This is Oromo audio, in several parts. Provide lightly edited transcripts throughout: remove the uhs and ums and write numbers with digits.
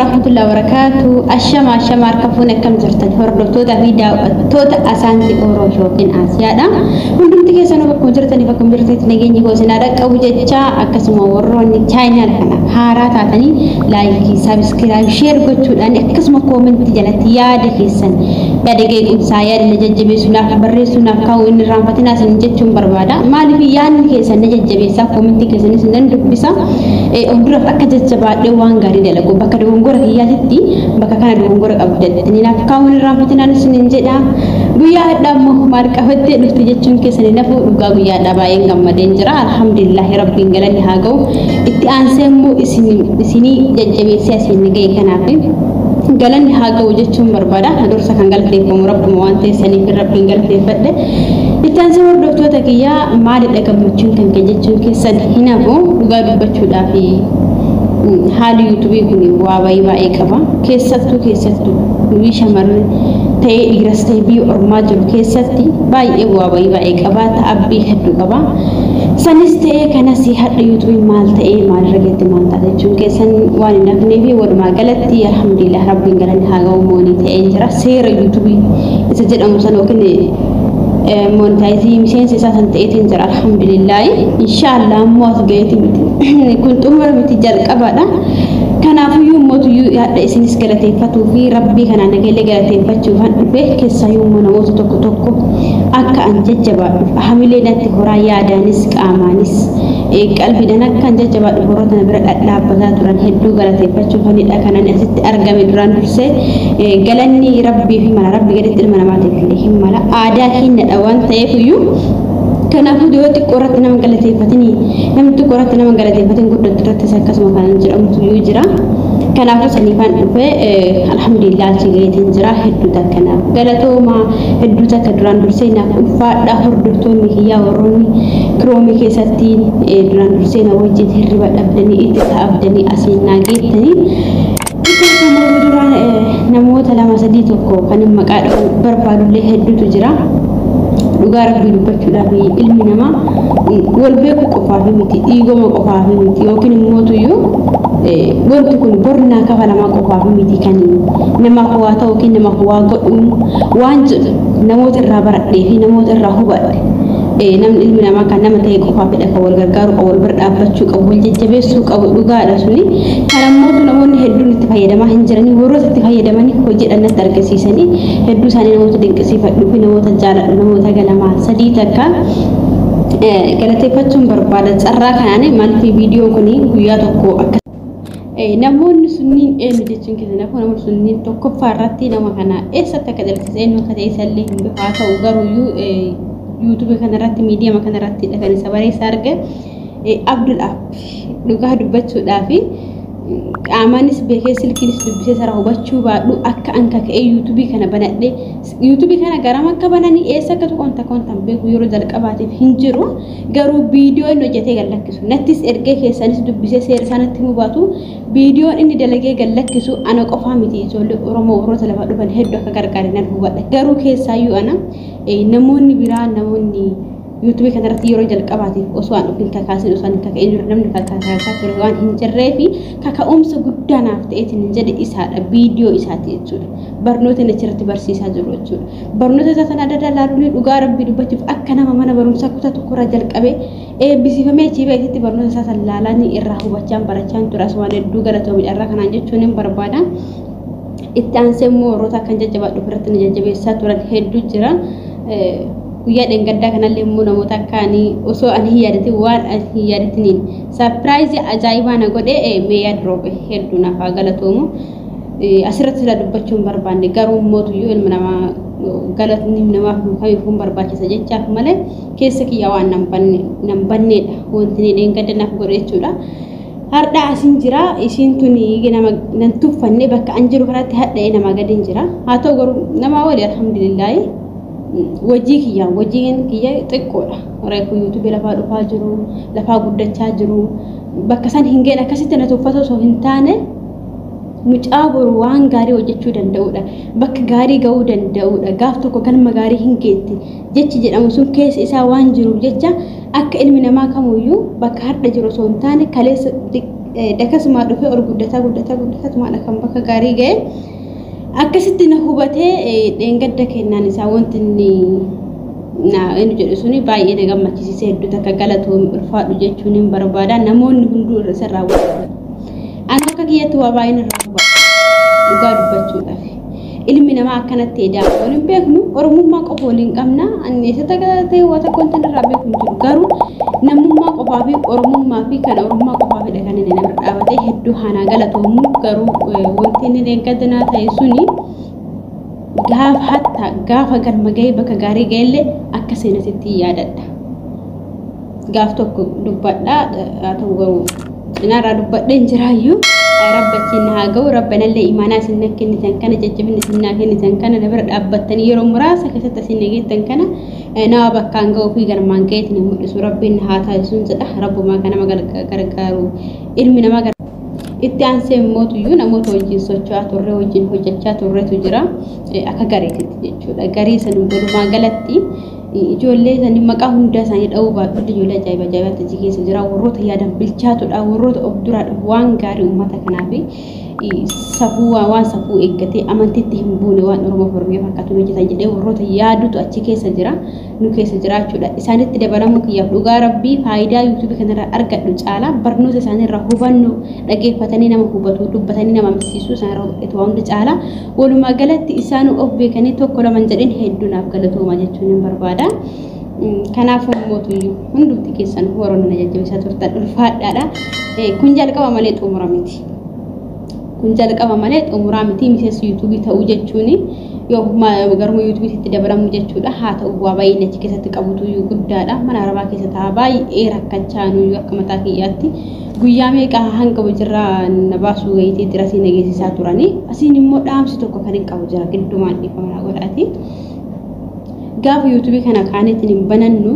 Warahmatullahi wabarakatuh. Ashama ashama harka fuune, akkam jirtan hordoftoota fi daawwattoota Asaanti Oromoo yookiin Asiyaadha. Hundumti keessanuu bakkuma jirtanii bakkuma jirtanitti nageenyi koo isin haa qabu jecha, akkasuma warroonni channel kana haaraa taatanii like, subscribe, share gochuudhaan, akkasuma comment jalatti yaada keessan, yaada qeequmsaa, yaada na jajjabeessu naaf barreessuu naaf kaa'uu inni irraanfatinaa isin jechuun barbaada. Maaliif? Yaadni keessan na jajjabeessaa, comment keessanis nan dubbisa. Of duraaf akka jajjabaadhee waan gaarii dalagu, bakka dogongora kiyyaatitti bakka kana dogongora qabdu naaf kaa'uun irraanfatinaan isiniin jedha. Guyyaa hadhaa immoo maal qabattee dhufte jechuun keessan nafu. Dhugaa guyyaa hadhaa baay'een gammadeen jira. Alhamdulillahi, rabbiin galanni haa ga'u. Itti aansee immoo isinii jajjabeessee asiin ga'e, kanaaf galanni haa ga'u jechuun barbaada. Dursa kan galateeffamu rabbuma waan ta'eef rabbiin galateeffadhe. Itti aansee hordoftoota kiyyaa, maalidha gammachuun kan kee jechuun keessan hin hafu. Dhugaa dubbachuudhaaf haalli YouTubeii kun waa baay'ee baay'ee qaba. Keessattuu keessattuu nuyi shamarran ta'ee dhiiras ta'ee biyya ormaa jiru keessatti baay'ee waa baay'ee baay'ee qaba. Ta'abbii hedduu qaba. Sanis ta'ee kanas hadha YouTubeiin maal ta'ee, maalirra geette, maal taate jechuun keessan waan hin hafnee fi walumaa galatti alhamdulillah, rabbiin galanni haa ga'u, money ta'ee jira. Seera YouTubeii isa jedhamu sana yookiin monetize miseensa isaa san ta'eetiin jira, alhamdulillah. Inshaallah immoo as ga'eeti miti, kun xumura miti, jalqabaadha. Kanaafuyyuu mootuyyuu yaadda isinis galateeffatuu fi rabbii kanaan nageellee galateeffachuufan dhufe. Keessaayyuu immoo namoota tokko tokko akka an jajjabaadhuuf hamilee natti horaa, yaadaanis qaamaanis qalbiidhaan akka an jajjabaadhuuf warroota na bira dhadhaabbataa turan hedduu galateeffachuufanidha kanan asitti argame. Duraan dursee galanni rabbii fi mala rabbii gaditti ilma namaatiif illee hin mala, aadaa keenyadha waan ta'eef iyyuu. Kanaafuu yoo xiqqoo irratti nama galateeffatanii, namni xiqqoo irratti nama galateeffatin guddatu irrattis akkasuma kan jedhamutu iyyuu jira. Kanaafuu saniifaan dhufe, alhamdulillah, achi gaheetiin jira. Hedduu takka naaf galatooma, hedduu takka duraan dursee naaf ulfaadha. Hordoftoonni kiyyaa warroonni Chromeii keessatti duraan dursee na wajjin hirriba dhabdanii itti ta'abdanii asiin naa geettanii. Duraan namoota lama sadii tokko kan maqaa dha'uu barbaadullee hedduutu jira. Dhugaa rabbii dubbachuudhaaf ilmi namaa wal beekuu qofaaf miti, dhiigoma qofaaf miti, yookiin immoo tuyyuu wanti kun bornaa kafalamaa qofaaf miti kan namaaf waa ta'u yookiin namaaf waa godhu waan jedhu namoota irraa baradhee fi namoota irraa hubadhe. Namni ilmi namaa kan nama ta'e qofaafidha kan wal gargaaru qabu, wal bira dhaabbachuu qabu, wal jajjabeessuu qabu. Dhugaadha suni. Kan ammootu namoonni hedduun itti fayyadamaa hin jiranii, warroota itti fayyadamanii hojiidhaan natti argisiisanii hedduu isaanii namoota dinqisiifadhuu fi namoota jaaladhu, namoota galamaa sadii takka galateeffachuun barbaada carraa kanaan. Maaliif viidiyoon kun guyyaa tokko akka namoonni sunniin eenyu jechuun keessan, namoonni sunniin tokkoffaa irratti nama kana eessatti akka dhalchise, eenyu akka ta'e isallee hin beeku. Haa ta'u garuuyyuu YouTubeii kanarratti, miidiyaa kanarratti kan isa bareessa arge Abdul App. Dhugaa dubbachuudhaaf qaamaanis beekee silkiinis dubbisee sara hubachuu baadhu, akka an kaka'ee YouTubeii kana banadhe, YouTubeii kana garam akka bananii, eessa akka tuqan takka wanta beeku yeroo jalqabaatiif hin jiru. Garuu viidiyoo inni hojjetee gad lakkisu nattis ergee, keessanis dubbisee seera isaa natti himuu baatu, viidiyoon inni dalagee gad lakkisu ana qofaa miti, ijoollee Oromoo warroota lafa dhufan hedduu akka gargaare nan hubadha. Garuu keessaayyuu ana namoonni biraa, namoonni YouTubeii kanarratti yeroo jalqabaatiif osoo an of hin kakaasin, osoo an hin kaka'in dura namni kakaasaa ture waan hin jirree fi kaka'umsa guddaa naaf ta'eetiin hin jedhe isaadha, viidiyoo isaati jechuudha. Barnoota inni achirratti barsiisaa jiru jechuudha. Barnoota isaa sana adda addaa ilaaluun dhugaa rabbii dubbachuuf akka nama mana barumsaa kutaa tokkorraa jalqabee eebbisiifamee achii baheetti barnoota isaa sana ilaalanii irraa hubachaan barachaan ture. Asumaan hedduu galatoomi carraa kanaan jechuun hin barbaada. Itti aansee immoo warroota akkan jajjabaadhu biratti na jajjabeessaa turan hedduu jira. Guyyaa dheengaddaa kanallee immoo namoota akka ani osoo ani hin yaadatin, waan ani hin yaadatiniin surprise ajaa'ibaa na godhe, meeyaa diroobe, hedduu naaf haa galatoomu. Asirratti sila dubbachuu hin barbaanne, garuu mootuyyuu ilma namaa galatni namaaf kamiifuu hin barbaachisa jechaaf malee keessa kiyya waan nan banneedha wanti ni dheengadda naaf godhe jechuudha. Har'a asin jira, isiin tuni nama nan tuffanne, bakka an jiru kanatti hadha'ee namaa gadi hin jira. Haa ta'u garuu namaa wali alhamdulillaahi. Hojii kiyya, hojiin kiyya xiqqoodha. Reefu YouTubeii lafaa dhufaa jiru, lafaa guddachaa jiru. Bakka san hin geenye akkasitti na tuffata osoo hin taane, mucaa boru waan gaarii hojjechuu danda'udha. Bakka gaarii ga'uu danda'udha. Gaaf tokko galma gaarii hin geetti jechi jedhamu sun keessa isaa waan jiruuf jecha, akka ilmi namaa kamuyyuu bakka har'a jiru osoo hin taane kaleessa Dakasumaa dhufee ol guddataa guddataa guddataa kan bakka gaarii ga'e. Akkasitti na hubatee dheengadda kennaan isaa wanti inni na inni jedhu suni baay'ee na gammachiisee hedduu takka galatoomi ulfaadhu jechuun hin barbaada. Namoonni hunduu isarraa hubatu. Ani akka kiyyatti waa baay'een irraa hubadha. Dhugaa dubbachuudhaaf. Ilmi namaa akkanatti edaa wal hin beeknu, Oromummaa qofa waliin qabna. Ani eessatti akka ta'e waa tokko wanti irraa beeku hin jiru. Garuu namummaa qofaa fi Oromummaa fi kan Oromummaa qofaafidha kan inni nama dhaabatee hedduu haanaa galatoomu. Garuu wanti inni dheengadda naa ta'e suni gaafa hatta gaafa galma ga'ee bakka gaarii ga'ellee akka seenatitti yaadadha. Gaaf tokko dubbadha, haa ta'u garuu cinaarraa dubbadheen jiraayyuu rabbachiin haa ga'u. Rabbanallee imaanaa isin na kennitan kana, jajjabina isin naa kennitan kana, na bira dhaabbattanii yeroo muraasa keessatti isin nageettan kana nama bakkaan ga'uu fi galmaan ga'eetiin hin mul'isu rabbiin haa taasisuun jedha. Rabbumaa kan nama gargaaru ilmi namaa. Itti aansee immoo namoota wajjin socho'aa turre, wajjin hojjechaa turretu jira akka gareetitti jechuudha. Garee san walumaa galatti ijoollee sanii maqaa hunda isaanii dha'uu baadhu ijoollee ajaa'iba ajaa'ibaatti achi keessa jira. Warroota yaadan bilchaatudha. Warroota of duraadha. Waan gaarii uummata kanaaf safuu waan safuu eeggatee amantiitti hin buune waan Oromoo Oromiyaa fakkaatu hojjetan jedhee warroota yaadutu achi keessa jira. Nu keessa jiraachuudha. Isaanitti dabalamuu kiyyaaf dhugaa rabbii faayidaa yuutuubii kanarraa argadhu caalaa barnoota isaaniirraa hubannoo dhageeffatanii nama hubatu dubbatanii nama amansiisuu isaanirraa hubadhetu waan hunda caalaa. Walumaa galatti isaan of beekanii tokko lama jedhin hedduu naaf galatooma jechuun hin barbaada. Kanaafuu mootuyyuu hundumti keessan warroonni na jajjabeessaa turtan ulfaadhaadha. Kun jalqaba malee xumura miti. Kun jalqaba malee xumuraa miti. Miseensa yuutuubii ta'uu jechuun yoo garuma yuutuubiitti dabalamuu jechuudha. Haa ta'u bu'aa baay'een achi keessatti qabutu guddaadha. Mana arabaa keessa ta'a baay'ee rakkachaa nuyyuu akka mataa kiyyaatti. Guyyaa meeqa hanga hojiirraa na baasuu gahiitee jira asiin nageessisaa turanii. Asiin immoo dhaamsi tokko kan hin qabu jira giddumaan dhiifama naa godhaati. Gaafa yuutuubii kana kaaneetiin hin banannu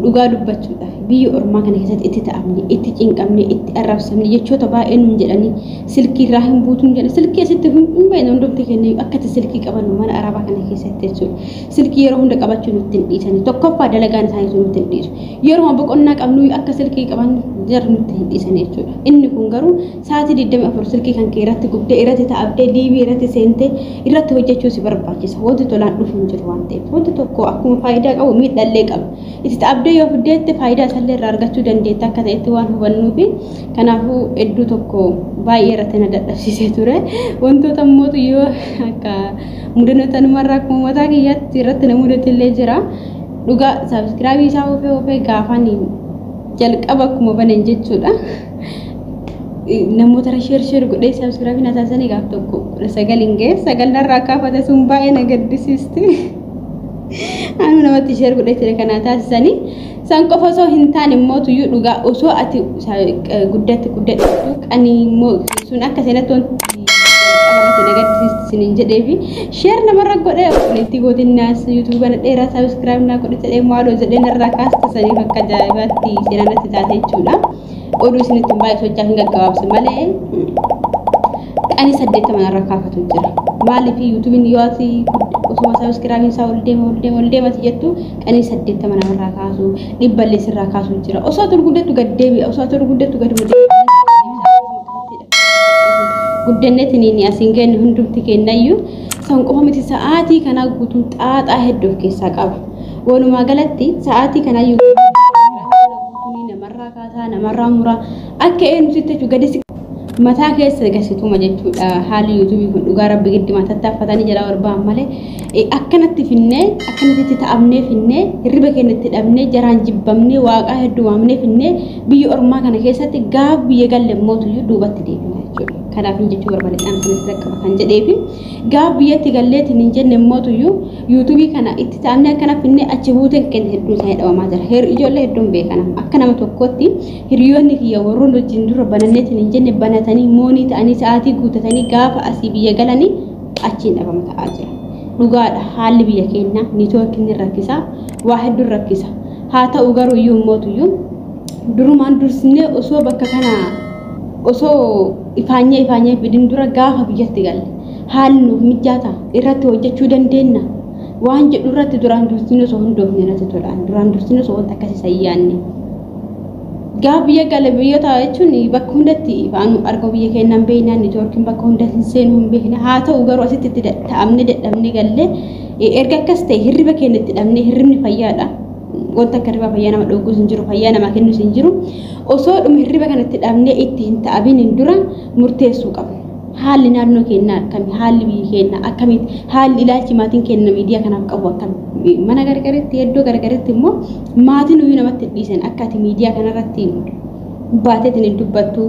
dhugaa dubbachuudhaaf biyya ormaa kana keessatti itti ta'amne, itti cinqamne, itti arrabsamne, jechoota baay'ee nuun jedhanii silkii irraa hin buutuun jedhan. Silkii asitti hin beekne hundumti keenya akka itti silkii qabannu mana arabaa kana keessatti jechuudha. Silkii yeroo hunda qabachuu nutti hin dhiisani. Tokkoffaa dalagaan isaanii sun nutti hin dhiisu. Yeroo boqonnaa qabnu akka silkii qabannu jarri nutti hin dhiisan jechuudha. Inni kun garuu sa'aatii 24 silkii kan kee irratti gubdee irratti ta'abdee liivii irratti seentee irratti hojjechuu si barbaachisa. Wanti tolaan dhufu hin jiru waan ta'eef. Wanti tokko akkuma faayidaa qabu miidhallee qaba. Itti ta'abdee yoo fiddeette faayidaa isallee irraa argachuu dandeetta akka ta'etti waan hubannuufi kanaafuu hedduu tokko baay'ee irratti na dadhabsiisee ture. Wantoota immoo yoo akka mudannoo tanumarraa akkuma mataa kiyyaatti irratti na mudate illee jira. Dhugaa saabsiraabii isaa oofee oofee gaafaan jalqaba akkuma banan jechuudha. Namoota irra sheer sheer godhee saabsiraabii na taasisanii gaaf tokko 19 hin ga'e 9 narraa kaafate sun baay'ee na gaddisiisti. Anu namatti sheer godhee ture kana taasisanii. San qofa osoo hin taane immoo tuyyuu dhugaa osoo ati guddatti guddattu qanii immoo sun akka seenatti wanti jalqaba na gaddisiisti isiniin jedhee fi sheer namarra godhee obboleettii gootinnaas yuutuubii kana dheeraa saabskiraayib naa godhe jedhee maaloo jedhee narraa kaastisaniif akka ajaa'ibaatti seenaa natti taate jechuudha. Oduu isinitti hin baay'isu hojjaa hin gaggabaabse malee qanii 80 narra kaafatu jira. Maaliif yuutuubiin yoo ati osuma saabskiraabiin isaa ol deema ol deema ol deemati jettu qanii 80 namarraa kaasu dhibballee sirraa kaasu jira. Osoo ati ol guddattu gad deebi'a, osoo ati ol guddattu gad deebi'a. Guddanneetiin asiin geenye hundumti kennayyuu san qofa miti sa'aatii kanaa guutuu xaaxaa hedduu of keessaa qaba. Walumaa galatti sa'aatii kanaa namarraa kaasaa namarraa muraa akka eenyutti jechuudha gadi mataa keessa gasituma jechuudha. Haalli yuutuubii kun dhugaa rabbi giddumaa tattaaffatanii jalaa ol ba'an malee akkanatti finnee akkanatti itti ta'amnee finnee hirriba keenya itti dhabnee jaraan jibbamnee waaqaa hedduu waamnee finnee biyya ormaa kana keessatti gaaf biyya galle mootuyyuu duubatti deebina jechuudha. Kanaaf hin jechuu barbaade dhaamsa qaba kan jedhee fi gaaf biyyatti galleetiin hin jenne mootuyyuu yuutuubii kana itti ta'amnee akkana finnee achi buuteen keenya hedduun isaanii dhabamaa jira. Ijoollee hedduun beekan akka nama tokkotti hiriyoonni kiyya warroon wajjin dura bananneetiin hin jenne banatanii moonii ta'anii sa'aatii guutatanii gaafa asii biyya galanii achiin dhabama ta'aa jira. Dhugaadha haalli biyya keenyaa niitoorkiin ni rakkisa, waa hedduun rakkisa. Haa ta'u garuu iyyuu mootuyyuu durumaan dursinee osoo bakka kana osoo ifaanyee ifaanyee fidin dura gaafa biyyatti galle haalli nuuf mijaata irratti hojjechuu dandeenya. Waan jedhu irratti duraan dursinee osoo hundoofne natti tola. Duraan dursinee osoo wanta akkasii sayyaanne. Gaafa biyya gala biyyoota jechuun bakka hundatti ifaan argamu biyya keenyaan beeknaa neetwoorkiin bakka hundatti hin seenu hin beekna. Haa ta'u garuu asitti itti ta'amne dadhabne gallee erga akkas ta'e hirriba keenya itti dhabne hirribni fayyaadha. Wanta akka hirriba fayyaa nama dhoogus hin jiru, fayyaa namaa kennus hin jiru. Osoo dhuma hirriba kana itti dhabnee itti hin ta'amin dura murteessuu qabna. Haalli naannoo keenyaa akkami? Haalli biyya keenyaa akkamitti? Haalli ilaalchi maatiin keenya miidiyaa kanaaf qabu akkami? Mana gargaritti iddoo gargaritti immoo maatiin iyyuu namatti dhiisan akka ati miidiyaa kanarratti baateetiin hin dubbattu.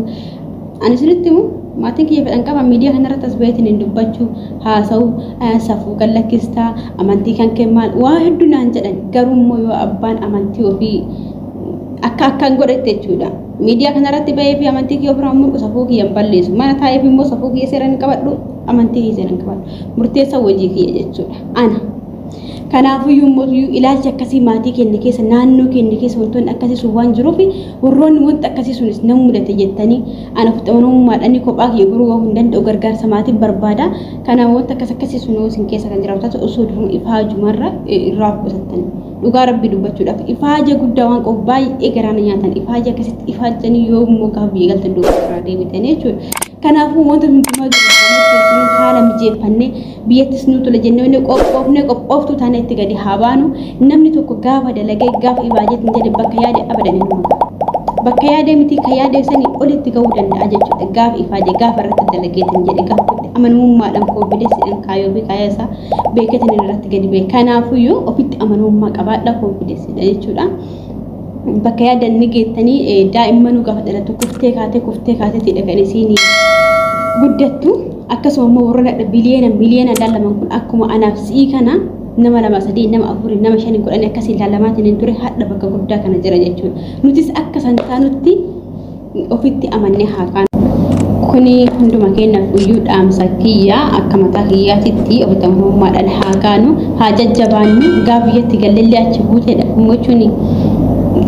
Ani isinitti himu maatiin kiyya fedhan qaba miidiyaa kanarratti as baheetiin hin dubbachuu haasa'u safuu kan lakkistaa amantii kan kee maal waa hedduu naan jedhan garuu immoo yoo abbaan amantii ofii akka akkaan godhatte jechuudha. Miidiyaa kanarratti bahee fi amantii kiyya ofirraa murqu safuu kiyya hin balleessu. Mana taa'eef immoo safuu kiyya seeraan hin qabadhu amantii kiyya seeraan hin qabadhu. Murteessa hojii kiyya jechuudha. Ana. Kanaafiyyuu immoo ilaalchi akkasii maatii keenya keessa naannoo keenya keessa wantoonni akkasii sun waan jiruuf warroonni wanta akkasii sunis nan mudate jettanii ana ofitti amanamummaadhaan kophaa kiyya gurguruu hin danda'u gargaarsa maatiin barbaada. Kanaaf wanta akkas akkasii sun isin keessa kan jiraatu taate osoo duruma ifaajumarra irraa of qusattanii. Dhugaa rabbii dubbachuudhaaf ifaaja guddaa waan qabu baay'ee garaana nyaatan ifaaja akkasitti ifaajanii yoo immoo gaafa biyya galtan duuba irraa deebitanii jechuudha. Kanaafuu wanta hundumaa jiru haala mijeeffannee biyyattis nu tola jennee wanni qophoofnee qophooftuu taane itti gadi haa baanu. Namni tokko gaafa dalagee gaafa ifaajeetiin jedhe bakka yaade abadan hin dhumu. Bakka yaade miti kan yaade sanii olitti gahuu danda'a jechuudha. Gaafa ifaaje gaafa irratti dalageetiin jedhe gaafa ofitti amanamummaadhaan koonfidensiidhaan kaayyoo fi kaayyoo isaa beeketiin irratti gadi ba'e. Kanaafuyyuu ofitti amanamummaa qabaadha koonfidensiidha jechuudha. Bakka yaadan ni geettanii daa'immanuu gaafa dhalattu kuftee kaatee kuftee kaateetidha kan isiin guddattu. Akkasuma immoo warra biliyeena miliyeena laalaman kun akkuma anaaf si'ii kana nama lama sadii nama afurii nama shanii kudhanii akkasii laalamaatiin hin ture hadha bakka guddaa kana jira jechuudha. Nutis akka san taanutti ofitti amannee haa kaanu. Kuni hunduma keenyaaf iyyuu dhaamsa kiyyaa akka mataa kiyyaatitti ofitti amanamummaadhaan haa kaanu haa jajjabaannu gaafa biyyatti galleellee achi buuteedha jechuun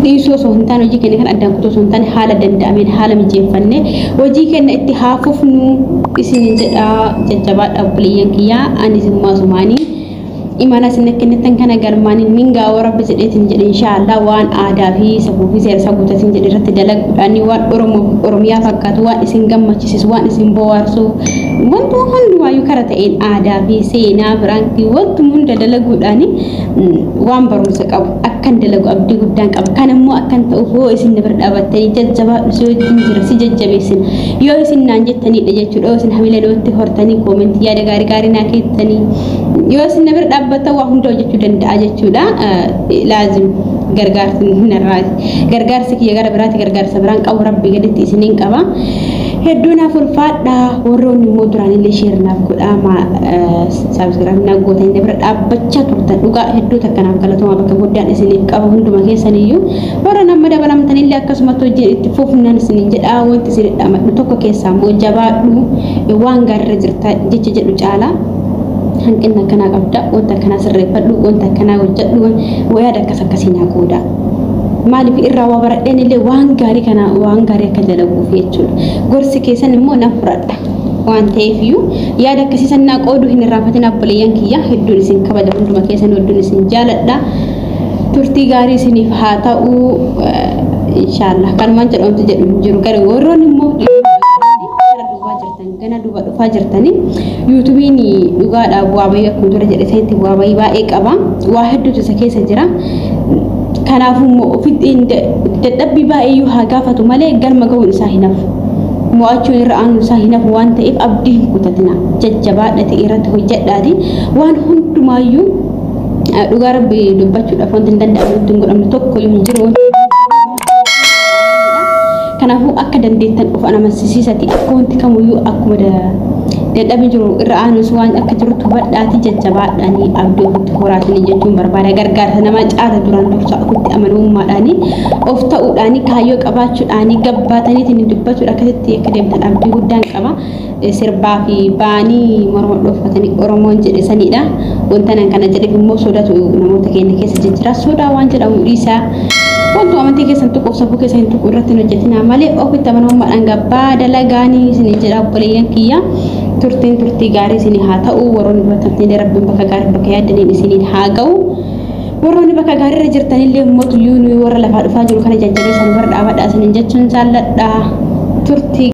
dhiisuu osoo hin taane hojii keenya kan addaan kutuu osoo hin taane haala danda'ameen haala mijeeffannee hojii keenya itti haa fufnu isin jedha jajjabaadha obboleeyyan kiyyaa anis immoo asumaanii imala isin kennitan kana galmaanii nin gaawoo rabbi jedheetiin jedhe inshaallah waan aadaa fi safuu fi seera isaa guutatiin jedhe irratti dalaguudhaan waan Oromoo Oromiyaa fakkaatu waan isin gammachiisu waan isin bohaarsu wantu hundumaayyuu kara ta'een aadaa fi seenaa biraankii wantu hunda dalaguudhaan waan barumsa qabu akkan dalagu abdii guddaan qaba. Kan immoo akkan ta'uuf yoo isin bira dhaabattanii jajjabaadhu si wajjin jira si jajjabeessina yoo isin naan jettanidha jechuudha. Yoo isin hamilee nootti hortanii koomentii yaada gaarii gaarii naa keettanii yoo isin bira dhaabbattan waa hunda hojjechuu danda'a jechuudha. Laazim gargaarsi narraati. Gargaarsi kiyya gara biraati gargaarsa biraan qabu rabbi gaditti isiniin qaba. Hedduu naaf ulfaadha warroonni immoo duraan illee sheer naaf godhaa saabskiraayib naaf gootanii bira dhaabbachaa turtan dhugaa hedduu takka naaf galatoomaa bakka guddaan isiniif qaba hunduma keessaniyyuu warra nama dabalamtanillee akkasumatti hojiin itti fufnan isiniin jedhaa wanti isin dhamadhu tokko keessaa immoo jabaadhu waan gaariirra jirta jecha jedhu caalaa hanqina akkanaa qabda wanta akkanaa sirreeffadhu wanta akkanaa hojjedhu yaada akkas akkasii naa qooda. Maaliif irraa waa baradheen illee waan gaarii kana waan gaarii akka dalaguuf jechuudha. Gorsi keessan immoo nan fudhadha. Waan ta'eef iyyuu yaada akkasii san naa qoodu hin irraanfatin obboleeyyan kiyya hedduun isin kabaja hunduma keessan hedduun isin jaaladha. Turtii gaarii isiniif haa ta'u inshaallah kanumaan jedhamtu jedhu hin jiru garuu warroonni immoo gara duubaa jirtan gana duuba dhufaa jirtanii yuutuubiin dhugaadhaa bu'aa bayii akkuma dura jedhe sanitti bu'aa bayii baay'ee qaba waa hedduutu isa keessa jira. Kanaafuu immoo ofitti dadhabbii baay'ee iyyuu haa gaafatu malee galma ga'uun isaa hin hafu. Mo'achuun irra aanuun isaa hin hafu waan ta'eef abdii hin kutatina. Jajjabaadhati irratti hojjedhaati waan hundumaayyuu dhugaa rabbi dubbachuudhaaf wanti hin danda'amne wanti hin godhamne tokko iyyuu hin jiru. Kanaafuu akka dandeettan of amansiisati akka wanti kamiyyuu akkuma dadhabni jiru irra aanus waan akka jirutti hubadhaati jajjabaadhaanii abdii ofitti horaatanii jechuun barbaada. Gargaarsa namaa caala duraan dursa ofitti amanamummaadhaanii of ta'uudhaanii kaayyoo qabaachuudhaanii gabbaataniitiin dubbachuudha akkasitti akka deemtan abdii guddaan qaba. Sirbaa fi baanii morma dhooffatanii Oromoon jedhe sanidha. Wanta nan kana jedheef immoo sodaatu namoota keenya keessa jijjiira. Sodaa waan jedhamu dhiisaa. Wantu amantii keessan tuquuf safuu keessan hin tuqu irratti hin hojjetinaa malee ofitti amanamummaadhaan gabbaa dalagaanii isin jedha obboleeyyan kiyya. Turtiin turtii gaarii isinii haa ta'u warroonni dubartoonni rabbiin bakka gaarii bakka yaaddaniin isiniin haa ga'u. Warroonni bakka gaariirra jirtanillee mootuyyuu nuyi warra lafaa dhufaa jiru kana jajjabeessan warra dhaabadhaa isiniin jechuun jaalladha. Turtii.